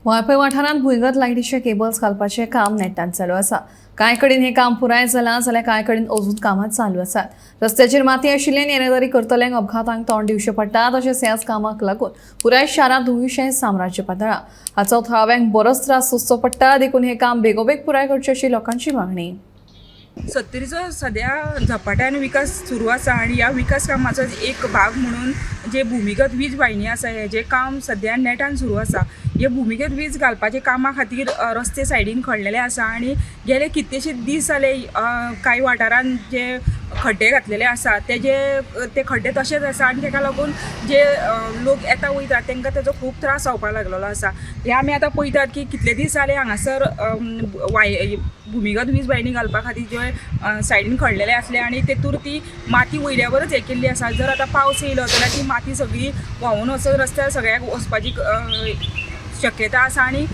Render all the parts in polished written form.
वाळपय वाठारांत भुंयगत लायटीचे केबल्स घालपाचें काम नेटान चालू आसा. कांय कडेन हें काम पुराय जालां जाल्यार कांय कडेन अजून कामां चालू आसात. रस्त्याचेर माती आशिल्ल्यान येरादारी करतल्यांक अपघातांक तोंड दिवचें पडटा. तशेंच ह्याच कामाक लागून पुराय शारांत धुंवीचें साम्राज्य पातळ्ळां. हाचो थळाव्यांक बरोच त्रास सोंसचो पडटा. देखून हें काम बेगोबेग पुराय करचें अशी लोकांची मागणी. सत्तरीचो सद्या झपाट्यान विकास सुरू आसा आनी ह्या विकास कामाचो एक भाग म्हणून जे भुमिगत वीज वाहिनी आसा हेजें काम सद्या नेटान सुरू आसा. हे भुमिगत वीज घालपाच्या कामा खातीर रस्ते सायडीन खणलेले आसा आनी गेले कितलेशे दीस जाले कांय वाठारान जे खड्डे घातलेले आसा तेजे ते खड्डे तशेच आसा आनी तेका लागून जे लोक येता वयता तांकां तेजो खूब त्रास जावपाक लागलेलो आसा. हे आमी आतां पळयतात की कितले दीस जाले हांगासर भुमिगत वीज वाहिनी घालपा खातीर जे सायडीन खणलेले आसले आनी तेतूर ती माती वयल्यावरच हें केल्ली आसा. जर आतां पावस येयलो जाल्यार ती माती सगळी व्हांवून वचून रस्त्यार सगळ्याक वचपाची शक्यता आसा आनी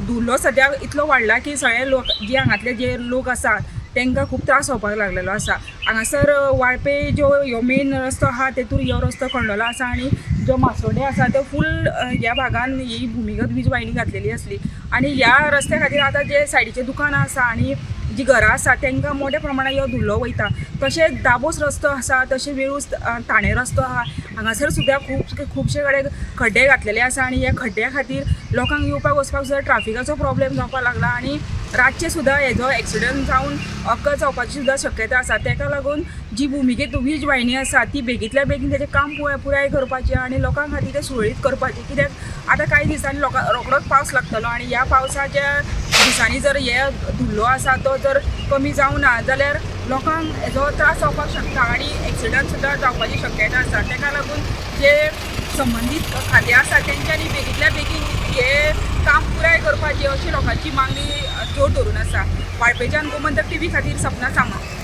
धुल्लो सद्या इतलो वाडला की सगळे लोक जे हांगातले जे लोक आसात तांकां खूब त्रास जावपाक लागलेलो आसा. हांगासर वाळपे ज्यो ह्यो मेन रस्तो आहा तेतूर ह्यो रस्तो खणलेलो आसा आनी जो मासोडे आसा तो फूल ह्या भागान ही भुमिगत वीज वाहिनी घातलेली आसली आनी ह्या रस्त्या खातीर आतां जे सायडीचे दुकानां आसा आनी जी घरां आसा तांकां मोठ्या प्रमाणान ह्यो धुल्लो वयता. तशेंच दाबोस रस्तो आसा, तशें वेळूस ठाणे रस्तो आहा, हांगासर सुद्दां खुबशे कडेन खड्डे घातलेले आसा आनी ह्या खड्ड्या खातीर लोकांक येवपाक वचपाक सुद्दां ट्राफिकाचो प्रॉब्लेम जावपाक लागला आनी रातचे सुद्दां हेजो एक्सिडंट जावन अपघात जावपाची सुद्दां शक्यता आसा. ताका लागून जी भुमिगत वीज वाहिनी आसा ती बेगींतल्या बेगीन तेजें काम पुराय करपाचें आनी लोकां खातीर तें सुरळीत करपाचें. कित्याक आतां कांय दिसांनी लोकां रोखडोच पावस लागतलो आनी ह्या पावसाच्या दिसांनी जर हे धुल्लो आसा तो जर कमी जावना जाल्यार लोकांक हेजो त्रास जावपाक शकता आनी एक्सिडंट सुद्दां जावपाची शक्यता आसा. ताका लागून जे संबंदीत खातें आसा तेंच्यांनी बेगींतल्या बेगीन हे काम पुराय करपाचें अशी लोकांची मागणी जोर धरून आसा. वाळपेच्यान गोमंतक टीव्ही खातीर सपना सामंत.